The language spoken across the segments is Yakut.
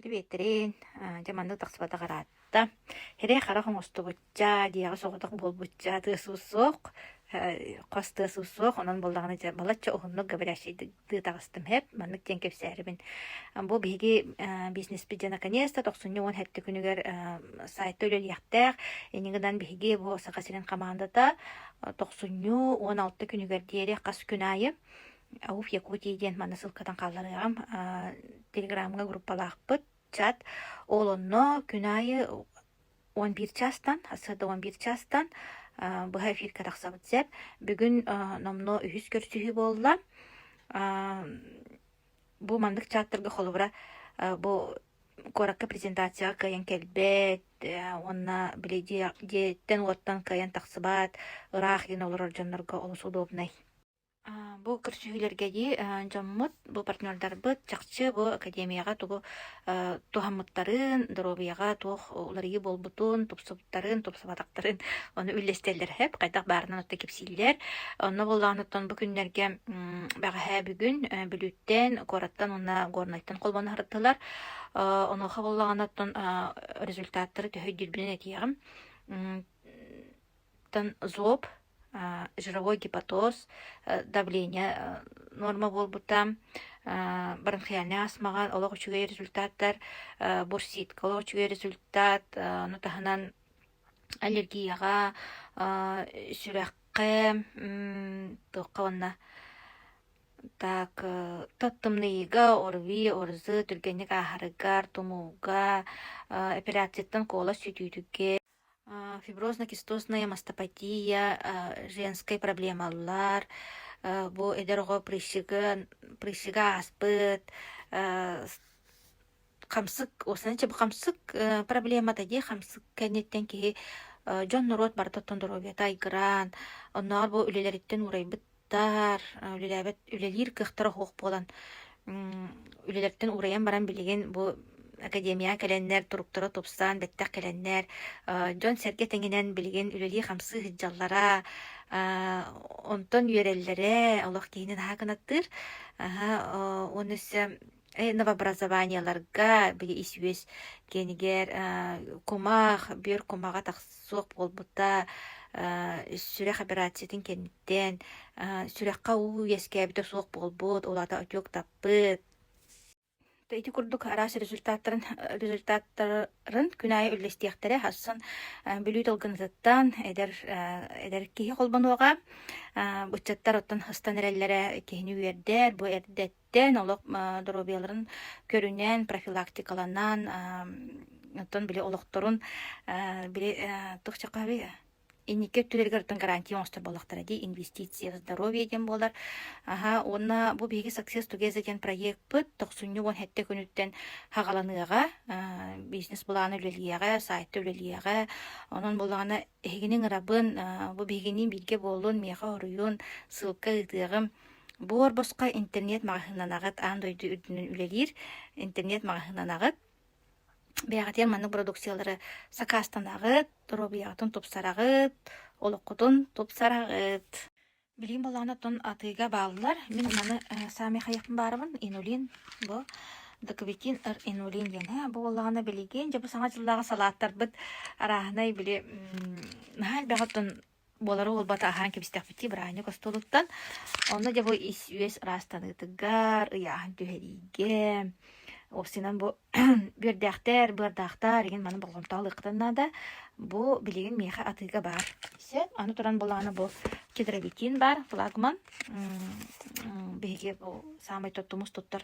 Диэбиттэрин, дьэ маннык тахсыбатах ыраатта. Сирэй-харах оҥостубучча, дьиэҕэ соҕотох буолбучча тыас-уус суох, хос тыас-уус суох, онон буоллаҕына дьэ балачча уһуннук говорящийдыы таҕыстым һэп, маннык диэн кэпсээрибин. Бу биһиги бизнеспит дьэ наконец-то тохсунньу 17 күнүгэр сайтта үлэлиэхтээх. Инньэ гынан биһиги бу Саха сирин хамаандата тохсунньу 16 күнүгэр диэри хас күн аайы Ауф Якутии диэн манна ссылкатан хаалларыаҕым. Телеграмҥа группалаахпыт, чат. Ол онно күн аайы 11 чаастан, сарсыарда 11 чаастан быһа эфиргэ тахсабыт сөп. Бүгүн номнуо үһүс көрсүһүү буолла. Бу маннык чаттарга холобура бу куоракка презентацияҕа кыайан кэлбэт уонна били дьиэттэн-уоттан кыайан тахсыбат, ыраах иһин олорор дьоннорго олус удобнай. Бу көрсүһүүлэргэ дии дьоммут, бу партнердарбыт чахчы бу академияҕа тугу туһаммыттарын, доруобуйаҕа туох уларыйыы буолбутун, тупсубуттарын, тупсубатахтарын ону үллэстэллэр сөп, хайдах баарынан отто кэпсииллэр. Онно буоллаҕына бу күннэргэ бэҕэһээ бүгүн Бүлүүттэн, куораттан уонна Горнайтан холбоно сырыттылар. Онуоха буоллаҕына оттон результаттары төһө өйдүүрбүнэн этиэҕим. Зоб жировой гепатоз, давление норма буолбута, бронхиальнай астмаҕа олох үчүгэй результаттар, бурситка олох үчүгэй результат, ону таһынан аллергияҕа, сүрэххэ, туохха уонна так тымныйыыга, ОРВИ, ОРЗ түргэнник ааһарыгар, тумууга, операцияттан куолас сүтүүтүгэр Фиброзно-кистозная мастопатия, женскай проблемалар, бу эдэр оҕо прыщига, прыщига ааспыт, хамсык, уопсайынан бу хамсык проблемата дии, хамсык кэнниттэн киһи дьон-норуот барыта оттон доруобуйата айгыраан, оннооҕор бу үлэлэриттэн уурайбыт тар үлэлээбэт үлэлиир кыахтара суох буолан үлэлэртэн уурайан баран билигин бу академияҕа кэлэннэр туруктара тупсан бэттэх кэлэннэр дьон-сэргэ тэҥинэн билигин үлэлии-хамсыы сылдьаллара онтон үөрэллэрэ олох киһини наһаа кынаттыыр уонна өссө новообразованиеларга били ис-үөс киэнигэр кумах бүөр кумаҕа суох буолбута сүрэх операциятын кэнниттэн сүрэххэ уу үөскээбитэ суох буолбут ол аата отек таппыт ити курдук араас результаттарын результаттарын күн аайы үллэстиэхтэрэ хассан Бүлүү Долгунатыттан эдэр эдэр киһи холбонуоҕа ыччаттар оттон хастан эрэллэрэ киһини үөрдэр бу эрдэ Тэн олох доруобуйаларын көрүнэн, профилактикаланан, оттон били олохторун били туох инники өттүлэригэр оттон гарантия оҥостор буоллахтара дии инвестиция в здоровье диэн буолар. Аха уонна бу биһиги Success Together диэн проекпыт тохсунньу 17 күнүттэн хаҕаланыаҕа, бизнес-былааны үлэлиэҕэ, сайтта үлэлиэҕэ. Онон буоллаҕына эһигини ыҥырабын, бу биһигиниин бииргэ буоллун, миэхэ хоруйун, ссылка ыытыаҕым. Буор босхо интернет маҕаһыыннанаҕыт, аан дойду үрдүнэн үлэлиир интернет маҕаһыыннанаҕыт. Бэйэҕитигэр маннык бородууксуйалары сакаастанаҕыт, доруобуйаҕытын тупсараҕыт, олоххутун тупсараҕыт. Билигин буоллаҕына оттон атыыга бааллар. Мин маны саамай хайыахпын баарабын инулин бу доквитин р инулин диэн ээ бу буоллаҕына билигин дьэ бу саҥа дьыллааҕы салааттарбыт арааһынай били наһаа элбэх оттон буолары буолбата аһаан кэбистэхпитий бырааһынньык остуолуттан. Онно дьэ бу ис-үөс ыраастаныытыгар, ыйааһын түһэриигэ, уопсайынан бу бүөрдээхтэр, быардаахтар игин маны болҕомтоҕо ылыаххытын наада. Бу билигин миэхэ атыыга баар. Сөп. Аны туран былаана бу кедровитин баар, флагман. Биһиги бу саамай тумус туттар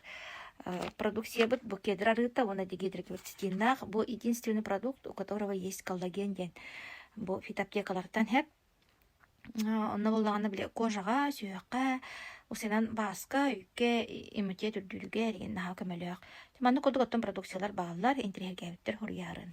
продукциябыт бу кедр арыыта уонна дигидрокверцетиннаах. Бу единственный продукт, у которого есть коллаген диэн Бу фитоаптекалартан һэп. Онно буоллаҕына били кожаҕа, сүһүөххэ, усунан бааска, үүккэ иммунитет үрдүүрүгэр игин наһаа көмөлөөх. Маннык курдук оттон продукциялар бааллар, интириэһиргээбиттэр хоруйаарын.